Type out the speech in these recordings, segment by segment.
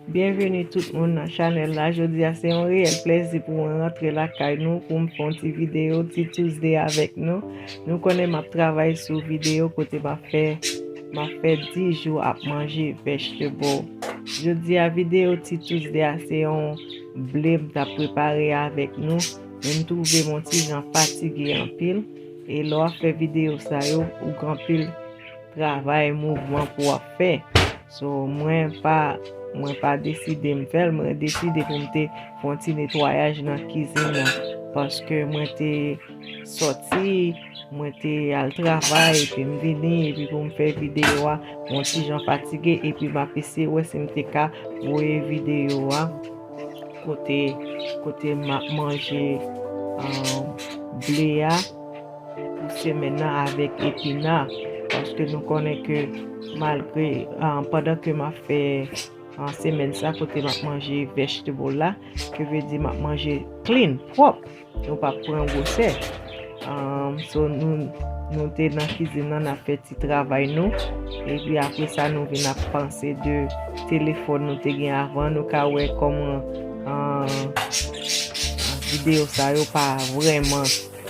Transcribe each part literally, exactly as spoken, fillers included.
Byenveni tout moun nan chanèl la. Jodi a se yon reyèl plèzi pou mwen rantre lakay nou pou m fè yon ti videyo, ti Tuesday avèk nou. Nou konnen m ap travay sou videyo kote m ap fè, m ap fè dis jou ap manje vegetable. Jodi a videyo ti Tuesday a se yon ble m t ap prepare avèk nou. Men m twouve m yon ti jan fatige anpil. E lè w ap fè videyo sa yo, ou gen anpil travay, mouvman pou w ap fè. So, mwen pa, mwen pa deside m fè l, mwen deside pou m te fè yon ti netwayaj nan kizin nan. Paske mwen te sòti, mwen te al travay, epi m vini, epi pou m fè videyo a, mwen ti jan fatige, epi m ap eseye wè si m te ka voye videyo a kote, kote m ap manje, um, ble a pou semèn nan avèk epina. Paske nou konnen ke malgre, um, pandan ke m ap fè, um, semèn sa kote m ap manje vegetable la, ke vle di m ap manje clean, pwòp. Nou p ap pran gwosè. Um, so, nou, nou te nan kizin nan, n ap fè ti travay nou. Epi apre sa, nou vin ap panse de telefòn nou te gen avan. Nou ka wè kòman, um, videyo sa yo pa vrèman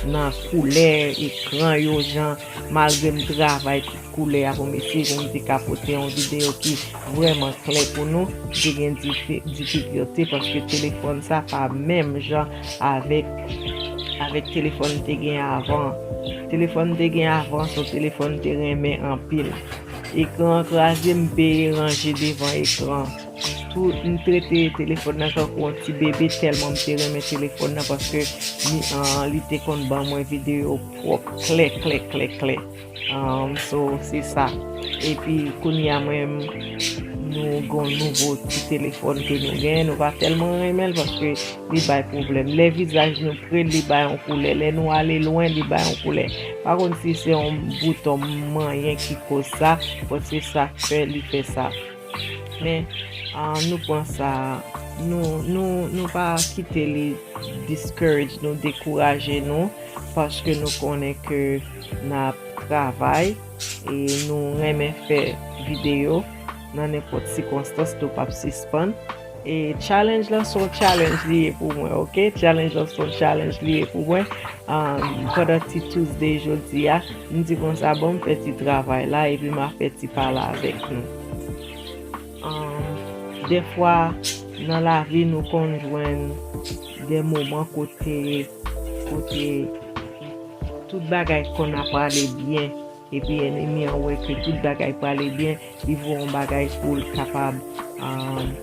nan koulè ekran yo, jan malgre m travay koulè a pou m eseye pou m te ka pote yon videyo ki vrèman klè pou nou. M te gen difi-, difikilte paske telefòn sa pa menm jan avèk, avèk telefòn m te gen avan. Telefòn m te gen avan, se yon telefòn m te renmen anpil. Ekran an kraze, m peye ranje devan ekran. Tout, m trete telefòn nan tankou yon ti bebe, tèlman m te renmen telefòn nan, paske li, an, li te konn ban mwen videyo pwòp, klè, klè, klè, klè. Um, so, se sa. Epi, kounye a, mwen, nou gon nouvo ti telefòn ke nou gen. Nou pa tèlman renmen l paske li bay pwoblèm. Lè vizaj nou pre, li bay yon koulè. Lè nou ale lwen, li bay yon koulè. Pa konn si se yon bouton manyen ki koz sa, but se sa k fè li fè sa. Men, ah, nou pran sa, nou, nou, nou pa kite li discourage nou, dekouraje nou, paske nou konnen ke n ap travay e nou renmen fè videyo nan nenpòt sikonstans, nou p ap sispann. E challenge lan se yon challenge li ye pou mwen, oke? Challenge lan se yon challenge li ye pou mwen. Ah, pandan ti Tuesday jodi a, m di konsa, bon, m fè ti travay la, epi m a fè ti pale avèk nou. Um, dèfwa, nan lavi, nou konn jwenn de moman kote, kote tout bagay konn ap prale byen, epi ènmi an wè ke tout bagay prale byen, li voye yon bagay pou l kapab, um,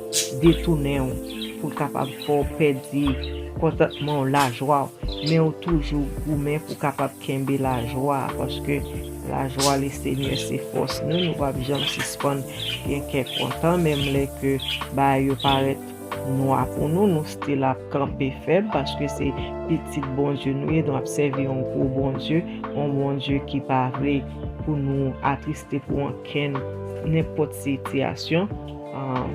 detounen w, pou l kapab fè w pèdi kontantman w, lajwa w. Men ou toujou goumen pou kapab kenbe lajwa a, paske lajwa Lesenyè se fòs nou, nou p ap janm sispann gen kè kontan, menm lè ke bagay yo parèt nwa pou nou, nou still ap kanpe fèm, paske se pitit Bondye nou ye, nou ap sèvi yon gwo Bondye, yon Bondye ki pa vle pou nou atriste pou ankenn, nenpòt sitiyasyon. Ah,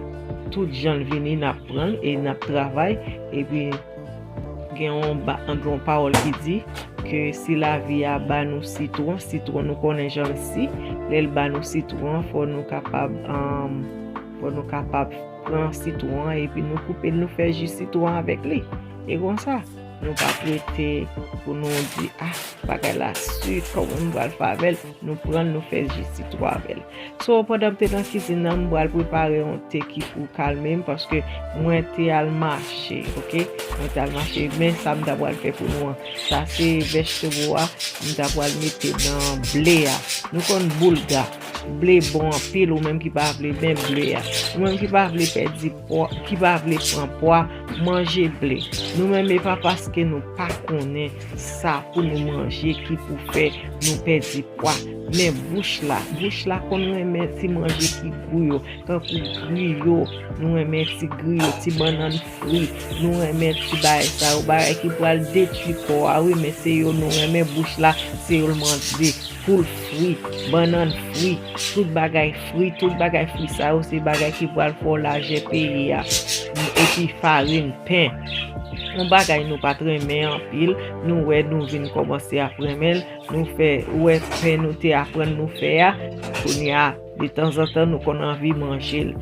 tout jan l vini, n ap pran l e n ap travay, epi gen yon ba-, gen yon pawòl ki di ke si lavi a ba nou sitwon, sitwon nou konnen jan l si, lè l ba nou sitwon an, fò nou kapab, um, fò nou kapab pran sitwon an epi nou koupe l, nou fè ji sitwon avèk li. E konsa, nou pa prete pou nou di, ah, bagay la sik, kòman m pral fè avè l? Nou pran l, nou fè ji sitwon avè l. So, pandan m te nan kizin nan, m pral prepare yon te ki pou kalme m, paske mwen te al mache, oke? Mwen te al mache, men sa m ta pral fè pou nou an. Sa se vegetable a, m ta pral mete nan ble a. Nou konn boulga, ble bon anpil, ou menm ki pa vle men ble a. Ou menm ki pa vle pèdi pwa, ki pa vle pran pwa, manje ble. Nou menm, e pa paske nou pa konnen sa pou nou manje ki pou fè nou pèdi pwa. Men bouch la, bouch la konn renmen ti manje ki gou yo, tankou griyo, nou renmen ti griyo, ti bannann fri, nou renmen ti bagay sa yo, bagay ki pral detwi kò a, wi, men se yo nou renmen, bouch la, se yo l mande, poul fri, bannann fri, tout bagay fri, tout bagay fri sa yo, se bagay ki pral fè w lajè peyi a, epi farin, pen. Yon bagay nou pa t renmen anpil, nou wè nou vin kòmanse ap renmen l, nou fè, ou wè pen nou te aprann nou fè a, kounye a, detanzantan nou konn anvi manje l.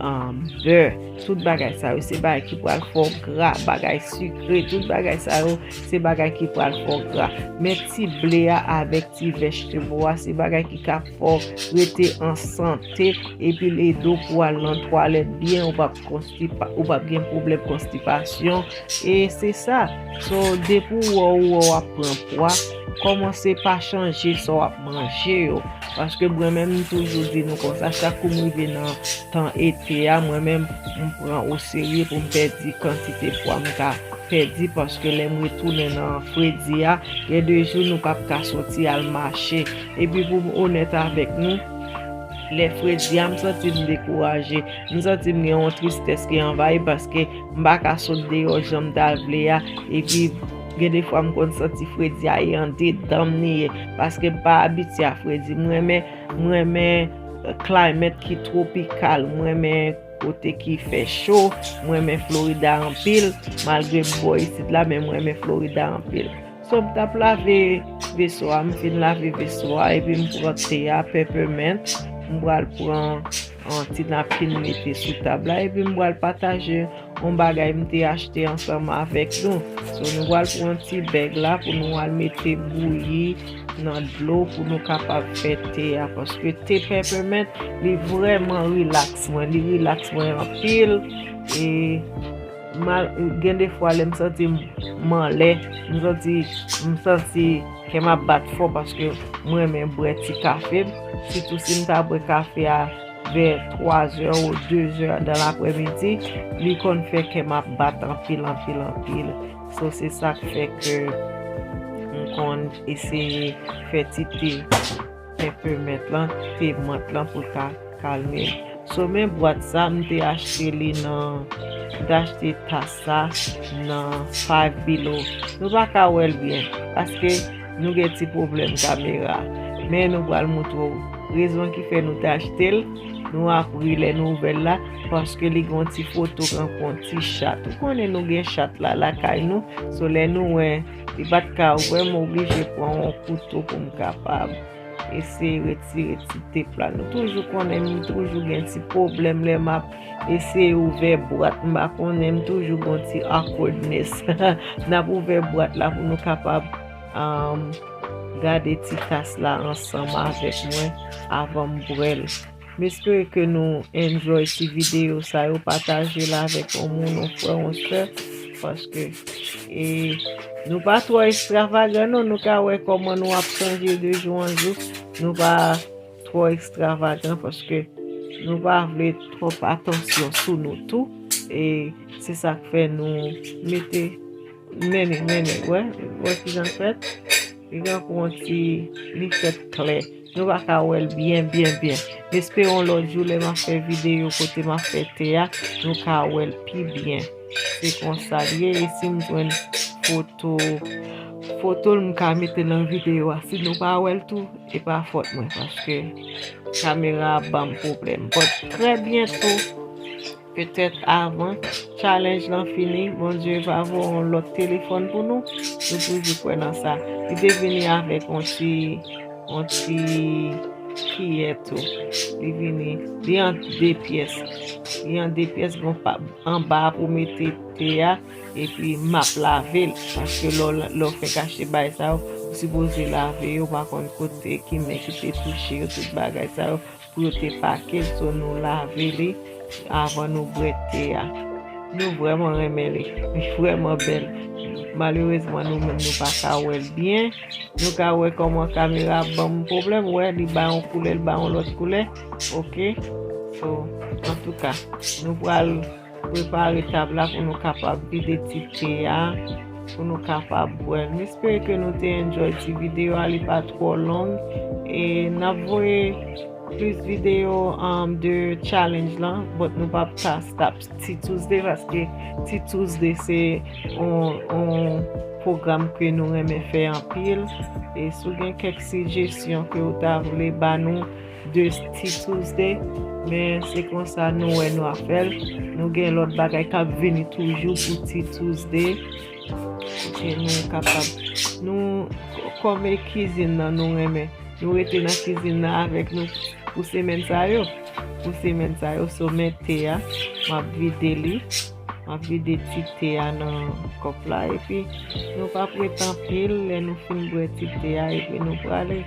um, bè. Tout bagay sa yo, se bagay ki pral fè w gra, bagay sikre, tout bagay sa yo, se bagay ki pral fè w gra. Men ti ble a avèk ti vegetable a, se bagay ki ka fè w rete an sante, epi l ede w pou w al nan twalèt byen, ou p ap konstipa-, ou p ap gen pwoblèm konstipasyon, e se sa. So, depi w wè w, wè w ap pran pwa, kòmanse pa chanje sa w ap manje yo. Paske mwen menm, m toujou di nou konsa, chak kou m rive nan tan ete a, mwen menm, m pran oserye pou m pèdi kantite pwa m ka pèdi, paske lè m retounen nan fredi a, gen de jou nou p ap ka soti al mache. Epi pou m onèt avèk nou, lè fredi a, m santi m dekouraje. M santi m gen yon tristès ki anvayi paske m pa ka sot deyò jan m ta vle a. Epi, gen de fwa m konn santi fredi a e andedan m li ye, paske m pa abitye a fredi. M renmen, m renmen, eh, climate ki twopikal. M renmen kote ki fè cho. M renmen Florida anpil, malgre m bò isit la, men m renmen Florida anpil. So, m t ap lave veso a, m fin lave veso a, epi m pran te a, peppermint. M pral pran yon ti napkin mete sou tab la, epi m pral pataje yon bagay m te achte ansanm avèk nou. So, nou pral pran yon ti bag la pou nou al mete bouyi nan dlo pou nou kapab fè te a, paske te peppermint, li vrèman rilaks mwen, li rilaks mwen anpil. E mal, gen de fwa lè m santi m, m anlè, m santi, m santi kè m ap bat fò paske m renmen bwè ti kafe m. Sitou si m ta bwè kafe a vè twazè ou dezè dan laprèmidi, li konn fè kè m ap bat anpil, anpil, anpil. So, se sa k fè ke m konn eseye fè ti te peppermint lan, te mant lan pou l ka kalme m. So, men bwat sa, m te achte li nan, m te achte tas sa nan Five Below. Nou pa ka wè l byen, paske nou gen ti pwoblèm kamera. Men nou pral montre w rezon ki fè nou te achte l. Nou ap ri lè nou ouvè l la, paske li gen yon ti foto tankou yon ti chat. Ou konnen nou gen chat la lakay nou. So, lè nou wè li pa t ka ouvè, m oblije pran yon kouto pou m kapab eseye retire ti tep la. Nou toujou konnen m toujou gen ti pwoblèm lè m ap eseye ouvè bwat. M pa konnen, m toujou gen ti awkwardness. N ap ouvè bwat la pou nou kapab, um, gade ti tas la ansanm avèk mwen avan m bwè l. M espere ke nou enjoy ti videyo sa yo, pataje l avèk yon moun, yon frè, yon sè, paske, e, nou pa twò ekstravagan non, nou ka wè kòman nou ap chanje de jou an jou, nou pa twò ekstravagan paske nou pa vle twòp atansyon sou nou tou, e se sa k fè nou mete, mennen, mennen, wè, wè kijan l fèt, li tankou yon ti, li fèt klè. Nou pa ka wè l byen, byen, byen. M espere yon lòt jou lè m ap fè videyo kote m ap fè te a, nou ka wè l pi byen. Se konsa l ye, e si m jwenn foto, foto l m ka mete nan videyo a. Si nou pa wè l tou, e pa fòt mwen, paske kamera ap ban m pwoblèm. But trè byento, petèt avan challenge lan fini, Bondye va voye yon lòt telefòn pou nou. Nou toujou kwè nan sa. Li te vini avèk yon ti, yon ti kiyè tou. Li vini, li an de pyès. Li an de pyès, bon, pa, anba pou mete te a, epi m ap lave l. Paske lè w, lè w fenk achte bagay sa yo, ou sipoze lave yo, ou pa konn kote, ki men ki te touche yo, tout bagay sa yo. Pou yo te pake l, so nou lave li avan nou bwè te a. Nou vrèman renmen li. Li vrèman bèl. Malerezman, nou menm nou pa ka wè l byen. Nou ka wè kòman kamera ap ban m pwoblèm. Wè, li bay yon koulè, li bay yon lòt koulè. Oke. So, antouka, nou pral prepare tab la pou nou kapab vide ti te a, pou nou kapab bwè l. M espere ke nou te enjoy ti videyo a, li pa twò long. E n ap voye plis videyo, um, de challenge lan, but nou p ap ka stop Tea Tuesday, paske Tea Tuesday se yon, yon pwogram ke nou renmen fè anpil. E si w gen kèk sijesyon ke w ta vle ba nou de Tea Tuesday, men se konsa nou wè nou ap fè l. Nou gen lòt bagay k ap vini toujou pou Tea Tuesday. Kote nou kapab, nou, kòm e kizin nan, nou renmen, nou rete nan kizin nan avèk nou pou semèn sa yo. pou semèn sa yo. So, men te a, m ap vide li. M ap vide ti te a nan kòp la. Epi, nou p ap ret anpil lè nou fin bwè ti te a, epi nou prale.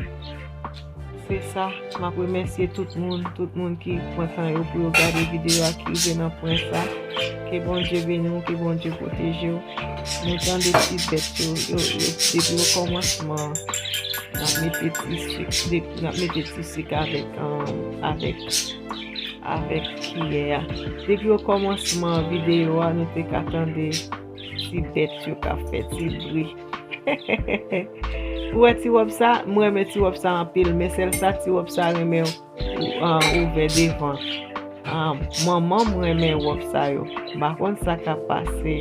Se sa, m ap remèsye tout moun, tout moun ki pran tan yo pou yo gade videyo a, ki rive nan pwen sa. Ke Bondye beni w, ke Bondye pwoteje w. Nou tande ti bèt yo, yo, yo, depi okòmansman, n ap mete ti sik, depi n ap mete ti sik avèk, um, avèk, avèk kiyè a. Depi okòmansman videyo a, nou te ka tande ti bèt yo k ap fè ti bri. Ou wè ti wòb sa? Mwen renmen ti wòb sa anpil, men sèl sa ti wòb sa renmen ou, an, ouvè devan. An, manman m renmen wòb sa yo. M pa konn sa k ap pase,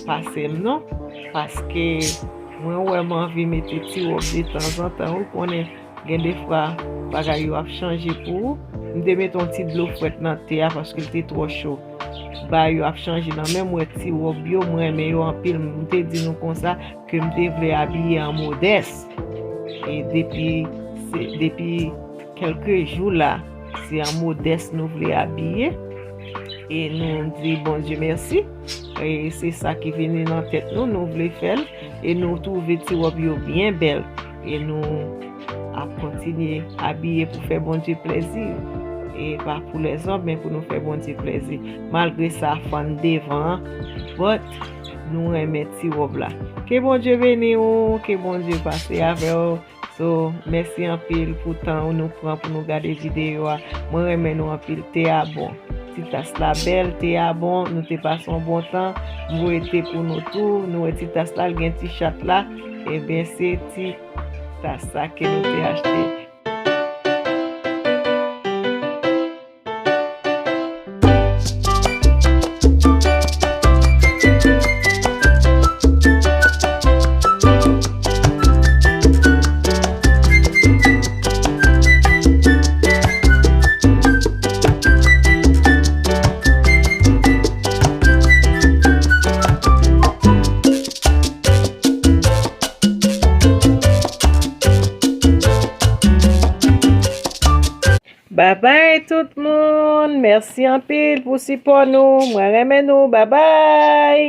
pase m non, paske mwen wè m anvi mete ti wòb de tanzantan, ou konnen. Gen defwa, bagay yo ap chanje pou ou. M te mete yon ti dlo frèt nan te a paske l te twò cho. Bagay yo ap chanje nan men m, wè ti wòb yo, mwen renmen yo anpil. M te di nou konsa ke m te vle abiye an modès. E depi, se, depi kèlke jou la, se an modès nou vle abiye. E nou di Bondye mèsi. E se sa ki vini nan tèt nou, nou vle fè l. E nou twouve ti wòb yo byen bèl. E nou ap kontinye abiye pou fè Bondye plèzi. E pa pou lèzòm, men pou nou fè Bondye plèzi. Malgre sa fann devan an, but nou renmen ti wòb la. Ke Bondye beni w, ke Bondye pase avè w. So, mèsi anpil pou tan nou pran pou nou gade videyo a. Mwen renmen nou anpil. Te a bon. Ti tas la bèl, te a bon, nou te pase yon bon tan. M voye te pou nou tou. Nou wè ti tas la, l gen ti chat la. Ebyen, se ti tas sa ke nou te achte. Babay tout moun, mèsi anpil pou sipò nou. Mwen renmen nou. Babay.